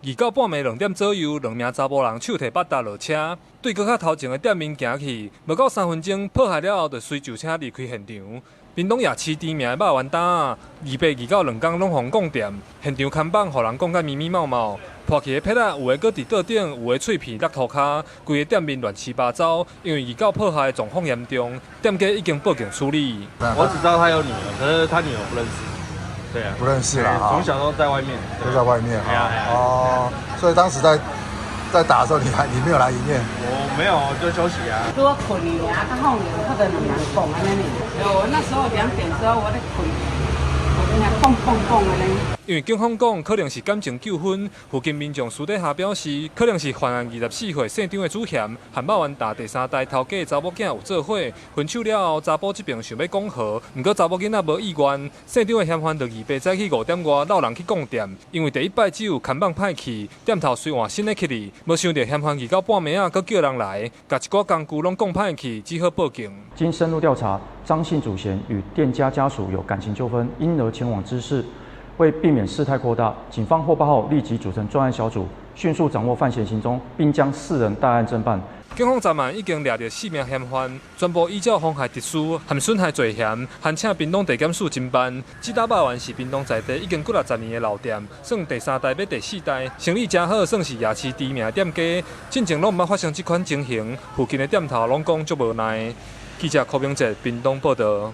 二到半暝2點左右，兩名查埔人手提腹袋落車，對閣較頭前的店面行去，無夠3分鐘，破壞了後，就隨舊車離開現場。屏東夜市知名的肉圓檔，二八二九兩工攏予摃店，現場看板予人摃甲密密麻麻，破去的撇仔有的閣佇桌頂，有的碎片落塗跤，規个店面亂七八糟。因為二九破壞的狀況嚴重，店家已經報警處理。我只知道他有女兒，可是他女兒不認識。對啊，不認識啦，從小都在外面，都在外面啊。哦，所以當時在打的時候，你沒有來營業？我沒有，就休息啊。拄仔睏去啊，較放尿，較就兩人講按呢。哦，那時候2點時候我咧睏，我聽砰砰砰按呢。因為警方講可能是感情糾紛，附近民眾私底下表示，可能是犯案24歲姓張的主嫌和肉圓檔第三代頭家的查某囝有做伙，分手了後，查埔這邊想欲講和，毋過查某囡仔無意願，姓張的嫌犯就二八早起5點外摎人去摃店，因為第一擺只有看板歹去，店頭隨換新的去哩，無想著嫌犯二到半暝仔，閣叫人來，共一寡工具攏摃歹去，只好報警。經深入調查，張姓主嫌與店家家屬有感情糾紛，因而前往滋事。為避免事態擴大，警方獲報後立即組成專案小組，迅速掌握犯嫌行蹤，並將4人帶案偵辦。警方昨晚已經掠著4名嫌犯，全部依照妨害秩序和損害罪嫌，函請屏東地檢署偵辦。這搭肉圓是屏東在地已經幾若十年的老店，算第三代欲第四代，生意誠好，算是夜市知名的店家。進前攏毋捌發生這款情形，附近的店頭攏講足無奈。記者柯明哲屏東報導。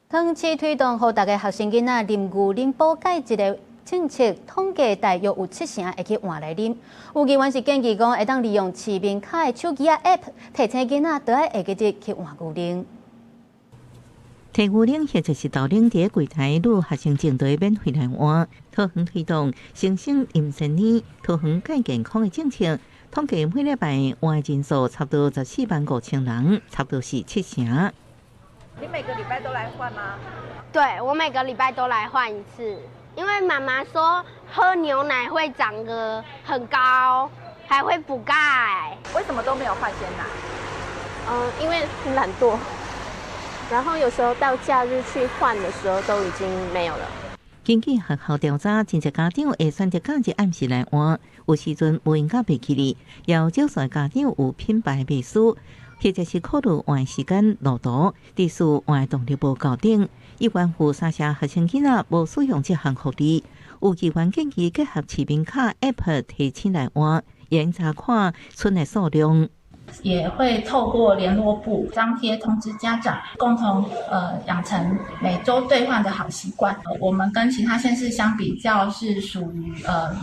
糖市推動予逐个學生囡仔啉牛奶補鈣這个政策，統計大約有70%會去換來啉。有議員是建議講，會當利用市面跤的手機仔 App 提醒囡仔，都愛會記得去換牛奶。提牛奶或者是豆奶，佇櫃台女學生證都會免費來換。桃園推動新生飲鮮奶，桃園鈣健康的政策，統計每禮拜換人數差不多14萬5千人，差不多是7成。你每個禮拜都來換嗎？對，我每個禮拜都來換一次，因為媽媽說喝牛奶會長得很高，還會補鈣。為什麼都沒有換鮮奶？因為懶惰，然後有時候到假日去換的時候都已經沒有了。根據學校調查，真濟家長會選擇假日暗時來換，有時陣無閒甲袂記得，也有少數家長有品牌迷思。或者是考慮換時間路途、地數換動力無夠等，一般有三成學生囡仔無使用這項福利。有議員建議結合市民卡 App 提醒來換，嚴查看賰的數量。也會透過聯絡簿張貼通知家長，共同養成每週兌換的好習慣。我們跟其他縣市相比較，是屬於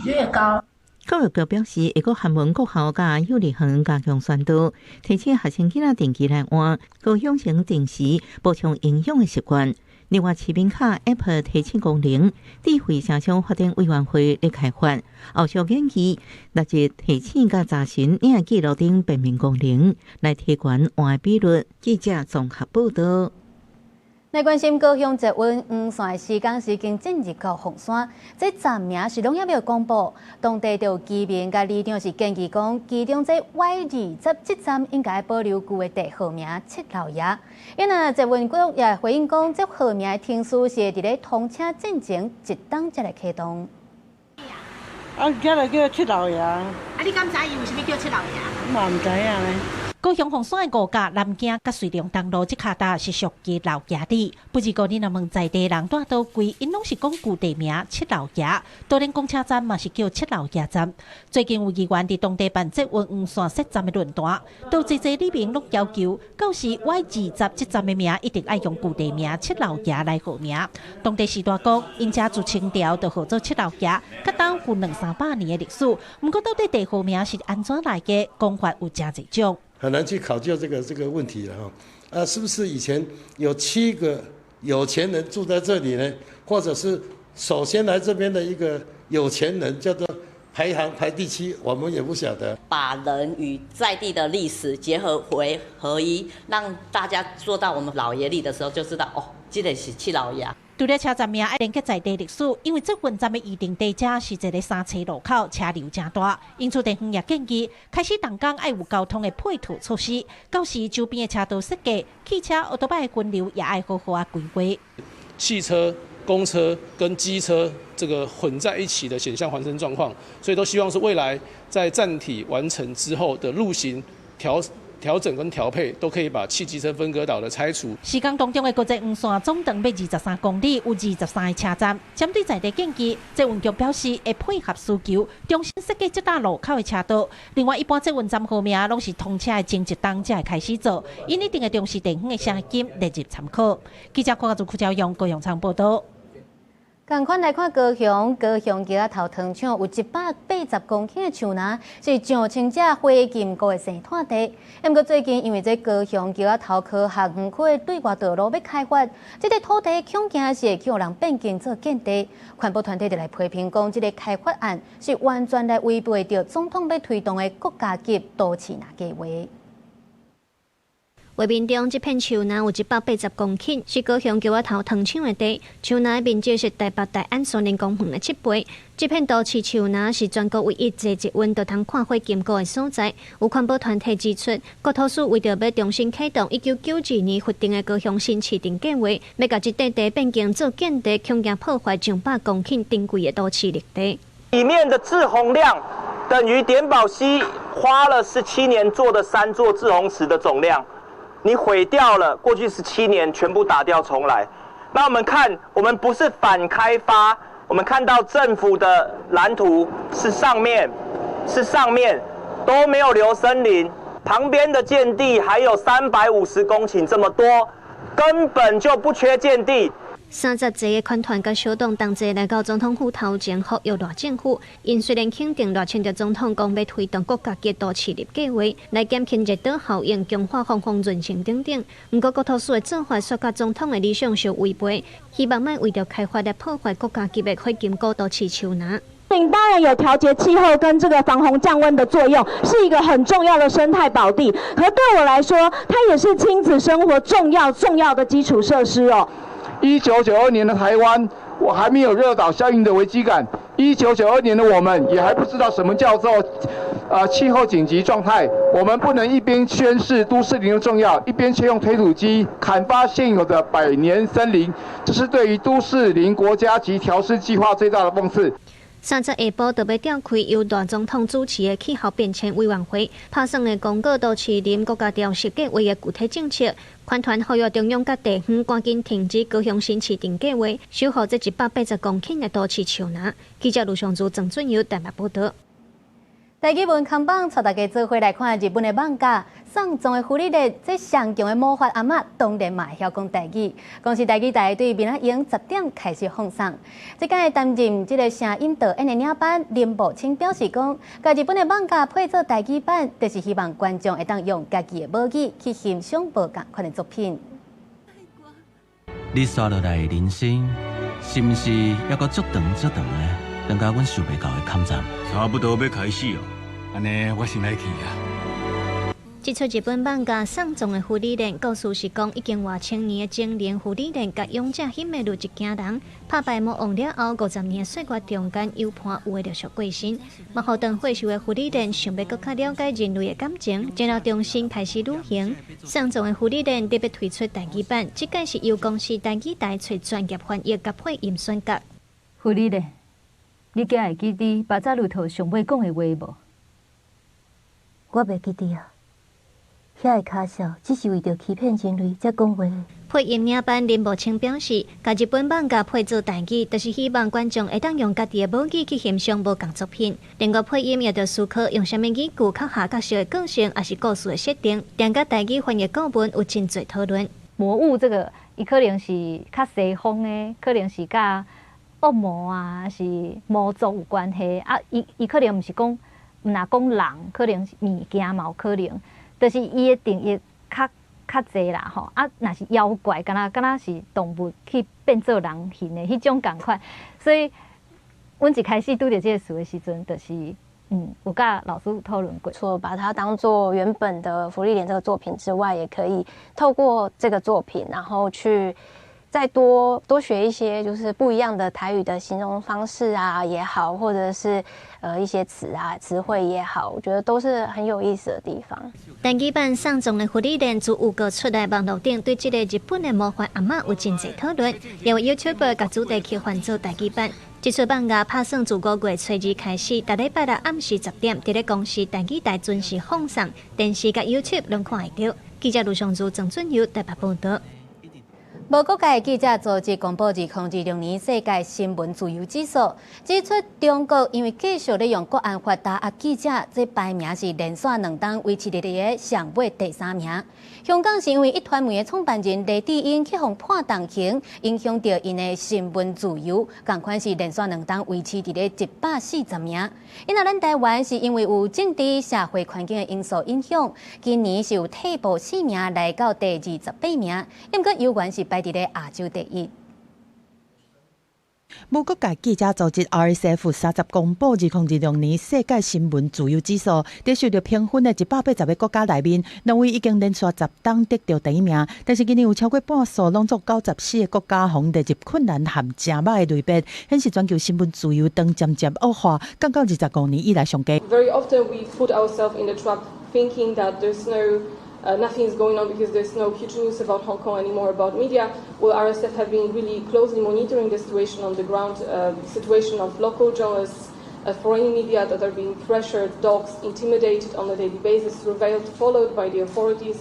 略高。教育局表示，會閣函文國校佮幼兒園加強宣導，提醒學生囡仔定期來換，閣養成定時補充營養的習慣。另外，市民卡 App 提醒功能，智慧城鄉發展委員會咧開發，後續研議納入提醒佮查詢領記錄等便民功能，來提懸換比率。記者綜合報導。來關心高雄捷運黃線施工時已經進入到鳳山，這站名是攏猶未公布。當地就有居民佮里長是建議講，其中這 Y20這站應該保留舊的地號名七老爺。因為捷運局也回應講，這號名的程序是佇咧通車進前一冬才來啟動。啊，這個叫七老爺。啊，你敢知伊為啥物叫七老爺？嘛毋知影呢。高雄鳳山的五甲、南京佮瑞隆東路這跤搭是屬於老爺里。不過你若問在地人蹛佗位，𪜶攏是講舊地名七老爺，都連公車站嘛是叫七老爺站。最近有議員佇當地辦捷運黃線設站的論壇，都濟濟里民攏要求，到時 Y20這站的名一定愛用舊地名七老爺來號名。當地序大講，𪜶遮自清朝就號做七老爺，佮當有兩三百年的歷史。毋過到底地號名是按怎來的，講法有誠濟種。很難去考究這個問題了哈，啊，是不是以前有七個有錢人住在這裡呢？或者是首先來這邊的一個有錢人叫做排行排第七，我們也不曉得。把人與在地的歷史結合為合一，讓大家坐到我們老爺里的時候就知道，哦，這個是七老爺。除了車站名愛連結在地歷史，因為捷運站的預定地這是一个三岔路口，車流誠大，因此地方也建議開始動工愛有交通的配套措施，到時周邊的車道設計、汽車、歐兜擺的分流也愛好好仔規劃。汽車、公車跟機車這個混在一起的險象環生狀況，所以都希望是未來在站體完成之後的路型調整跟調配都可以把汽機車分隔島的拆除。施工當中的國際黃線總長欲23公里，有23個車站。針對在地建議，捷運局表示會配合需求，重新設計這搭路口的車道。另外，一般捷運站號名攏是通車的前一冬才會開始做，𪜶一定會重視地方的聲音列入參考。記者郭家祖、柯昭勇、高永昌報導。仝款來看高雄，高雄橋仔頭糖廠有180公頃的樹林，是上千隻火金菇的生態地。毋過最近因為這高雄橋仔頭科學園區的對外道路欲開發，這個土地恐驚是會予人變更做建地。環保團體就來批評講，這個開發案是完全來違背著總統欲推動的國家級都市林計畫。畫面中這片樹林有180公頃，是高雄橋仔頭糖廠的地。樹林的面積是台北大安森林公園的7倍。這片都市樹林是全國唯一坐捷運就通看火金菇的所在。有環保團體指出，國土署為著欲重新啟動1992年核定的高雄新市鎮計畫，欲共這塊地變更做建地，恐驚破壞上百公頃珍貴的都市綠地。裡面的滯洪量等於點寶溪花了17年做的三座滯洪池的總量。你毀掉了過去17年，全部打掉重來。那我們看，我們不是反開發，我們看到政府的藍圖是上面，是上面都沒有留森林，旁邊的建地還有350公頃這麼多，根本就不缺建地。30濟个團團佮小黨同齊來到總統府頭前呼籲賴政府，𪜶雖然肯定賴清德總統講欲推動國家級都市林計畫，來減輕熱島效應、強化防風韌性等等，毋過國土署的做法煞佮總統的理想相違背，希望莫為著開發來破壞國家級的火金菇都市樹林。當然有調節氣候跟這個防洪降溫的作用，是一個很重要的生態寶地。可對我來說，它也是親子生活重要重要的基礎設施哦。1992年的台灣，我還沒有熱島效應的危機感。1992年的我們，也還不知道什麼叫做氣候緊急狀態。我們不能一邊宣示都市林的重要，一邊卻用推土機砍伐現有的百年森林，這是對於都市林國家級調適計劃最大的諷刺。30下晡就欲召開由賴總統主持的氣候變遷委員會，拍算會公告都市林國家調適計畫的具體政策。環團呼籲中央佮地方趕緊停止高雄新市鎮計畫，守護這180公頃的都市樹林。記者盧尚祖、鄭俊友台北報導。台語文看板，帶大家做伙來看日本的漫畫《喪葬的芙莉蓮》，這上強的魔法阿嬤當然嘛會曉講台語，公視台語台對明仔昏10點開始放送。這屆擔任這个聲音導演的領班林慕清表示講，共日本的漫畫配做台語版，就是希望觀眾會當用家己的母語去欣賞無仝款的作品。你紲落來的人生，是毋是猶閣足長足長的，長甲阮想袂到的坎站？差不多欲開始哦，按呢我先來去啊。這齣日本漫畫《喪葬的芙莉蓮》故事是講已經活千年的精靈芙莉蓮，佮勇者希梅魯一家人拍敗魔王了後，50年的歲月中間有伴有的陸續過身。魔法當歲數的芙莉蓮想欲閣較了解人類的感情，然後重新開始旅行。喪葬的芙莉蓮特別推出台語版，這擺是由公視台語台揣專業翻譯佮配音選角。芙莉蓮，你敢會記得巴扎魯特上尾講的話無？我袂記得啊。遐个跤數只是為著欺騙人類才講話。配音領班林慕清表示，共日本漫畫配做台語，就是希望觀眾會當用家己的母語去欣賞無仝作品。另外配音也著思考用啥物語句較合角色的個性，抑是故事的設定，定佮台語翻譯顧問有真濟討論。魔物這個，伊可能是較西方的，可能是佮惡魔啊，是魔族有關係啊。伊可能毋是講，毋若講人，可能是物件嘛有可能。就是伊的定義較較濟啦吼，啊，若是妖怪，敢若是動物去變做人形的彼種仝款，所以，阮一開始拄著這个詞的時陣，就是有佮老師討論過。除了把它當做原本的《芙莉蓮》這個作品之外，也可以透過這個作品，然後去再多多學一些，就是不一樣的台語的形容方式啊也好，或者是一些詞啊詞彙也好，我覺得都是很有意思的地方。台語版喪葬的芙莉蓮自預告出來，網路頂對這个日本的魔法阿嬤有真濟討論，也有 YouTuber 共主題曲翻做台語版。這齣漫畫拍算自5月初2開始，逐禮拜六暗時10點，佇咧公視台語台準時放送，電視佮 YouTube 攏看會著。記者盧尚如、鄭俊友台北報導。無國界記者組織公布2026年世界新聞自由指數，指出中國因為繼續咧用國安法打壓記者，這排名是連續兩冬維持佇咧上尾第三名。香港是因為壹傳媒的創辦人黎智英去予判重刑，影響著𪜶的新聞自由，仝款是連續兩冬維持佇咧140名。因為咱台灣是因為有政治社會環境的因素影響，今年是有退步四名來到第28名，毋過猶原是排佇咧亞洲第一。無國界記者組織 RSF 30公布2026年世界新聞自由指數，佇受著評分的180個國家內面，挪威已經連續10冬得著第一名。但是今年有超過半數攏總94個國家，予列入困難和誠䆀的類別，顯示全球新聞自由當漸漸惡化，降到25年以來上低。 Very often we put ourselves in the trap thinking that there's no nothing is going on because there's no huge news about Hong Kong anymore about media. Well, RSF have been really closely monitoring the situation on the ground, situation of local journalists, foreign media that are being pressured, doxxed, intimidated on a daily basis, surveilled, followed by the authorities.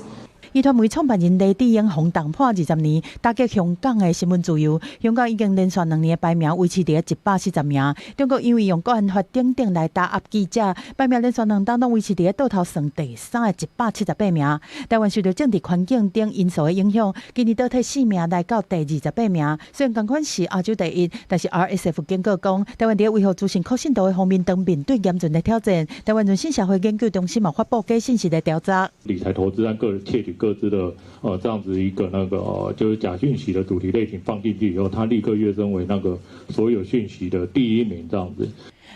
壹傳媒創辦人黎智英予重判20年，打擊香港的新聞自由。香港已經連續兩年的排名維持佇140名。中國因為用國安法等等來打壓記者，排名連續兩冬攏維持佇倒頭算第三的178名。台灣受著政治環境等因素的影響，今年倒退四名來到第28名。雖然仝款是亞洲第一，但是 RSF 警告講，台灣佇維護資訊可信度的方面，當面對嚴峻的挑戰。台灣潤信社會研究中心嘛發布假信息的調查。理財投資和個人竊取個資的，這樣子一個那個，就是假訊息的主題類型放進去以後，它立刻躍升為那個所有訊息的第一名，這樣子。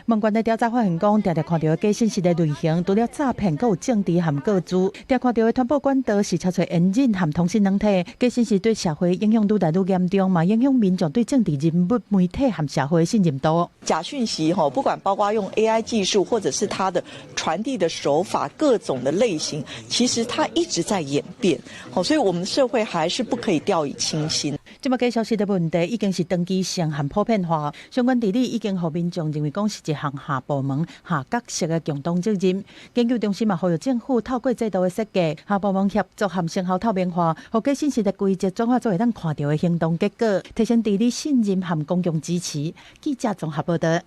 問卷的調查發現講，常常看著的假信息的類型，除了詐騙，閣有政治和個資。常看著的傳播管道是超濟言語和通訊軟體。假信息對社會影響愈來愈嚴重，嘛影響民眾對政治人物、媒體和社會的信任度。假訊息吼，不管包括用 AI 技術，或者是它的傳遞的手法，各種的類型，其實它一直在演變。好，所以我們社會還是不可以掉以輕心。這擺假消息的問題已經是長期性和普遍化，相關治理已經予民眾認為講是一項跨部門、跨角色的共同責任。研究中心嘛呼籲政府透過制度的設計，跨部門協作和成效透明化，予假信息的規則轉化做會當看著的行動結果，提升治理信任和公眾支持。記者綜合報導。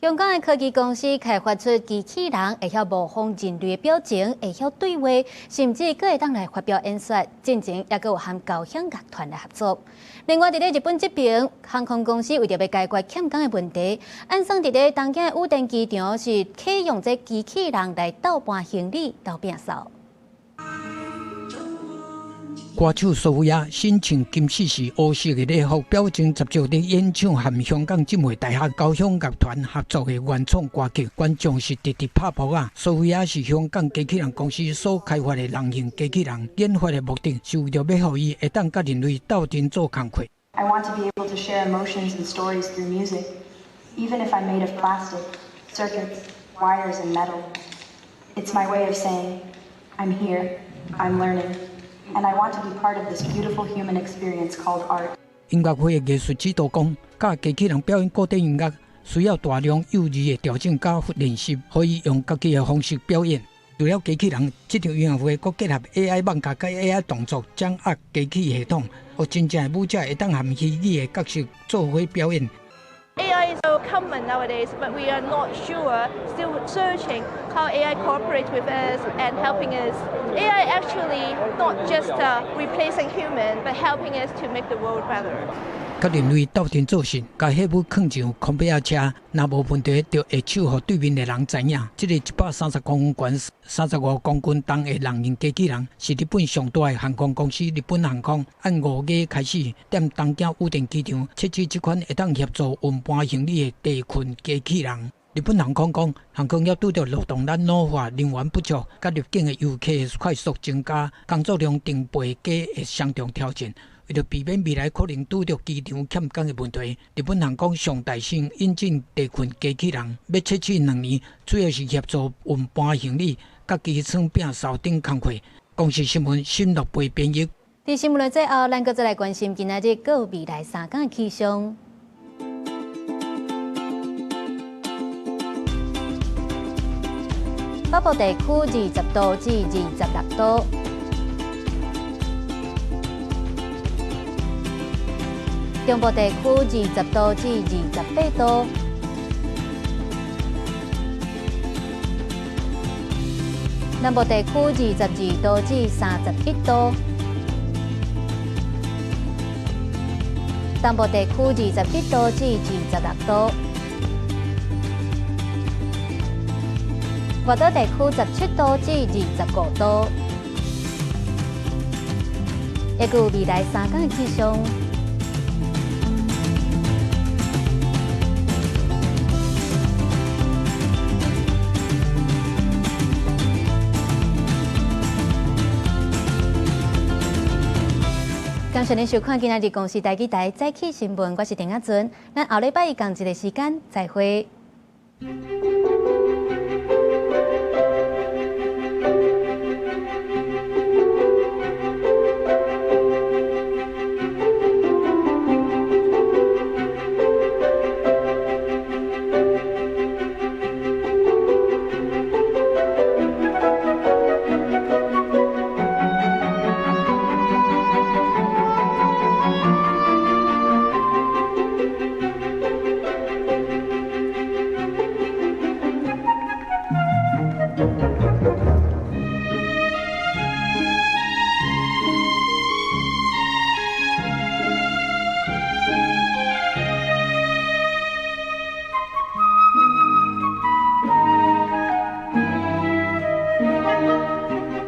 香港的科技公司開發出機器人，會曉模仿人類的表情，會曉對話，甚至閣會當來發表演說。進前也閣有和交響樂團來合作。另外，佇咧日本這邊，航空公司為著欲解決欠工的問題，按算佇咧東京的羽田機場是啟用這機器人來斗搬行李、鬥摒掃。歌手蘇菲亞身穿金絲是烏色的禮服，表情集中佇演唱和香港浸會大學交響樂團合作的原創歌曲，觀眾是直直拍噗仔。蘇菲亞是香港機器人公司所開發的人形機器人，研發的目的是為著欲予伊會當佮人類鬥陣做工課。 I want to be able to share emotions and stories through music, even if I'm made of plastic, circuits, wires and metal. It's my way of saying, I'm here, I'm learning. And I want to be part of this beautiful human experience called art. 音樂會的藝術指導講，佮機器人表演古典音樂需要大量幼稚的調整佮練習，予伊用家己的方式表演。除了機器人，這場音樂會閣結合 AI 網架佮 AI 動作掌握機器系統，予真正的舞者會當和虛擬的角色做伙表演。 AI is so common nowadays, but we are not sure, still searching how AI cooperates with us and helping us. AI actually not just replacing human, but helping us to make the world better. 佮人類鬥陣做事，共貨物囥上空白車，若無問題，就會手予對面的人知影。這个130公分懸、35公斤重的人形機器人，是日本上大的航空公司日本航空，按5月開始，踮東京羽田機場測試這款會當協助運搬行李的地勤機器人。日本航空講，航空業拄著勞動力老化、人員不足、佮入境的遊客快速增加，工作量成倍加的雙重挑戰。為著避免未來可能拄著機場欠工的問題，日本航空上大先引進地勤機器人，欲測試2年，主要是協助運搬行李、佮機艙摒掃等工課。公視新聞新樂貝編譯。佇新聞的最後，咱閣再來關心今仔日閣未來3工的氣象。北部地區20度至26度。中部地區20度至28度，南部地區22度至31度，東部地區21度至26度，外島地區17度至25度，猶閣有未來3工的氣象。感謝您收看今仔日公視台語台早起新聞，我是陳亞尊。咱後禮拜一仝一个時間再會。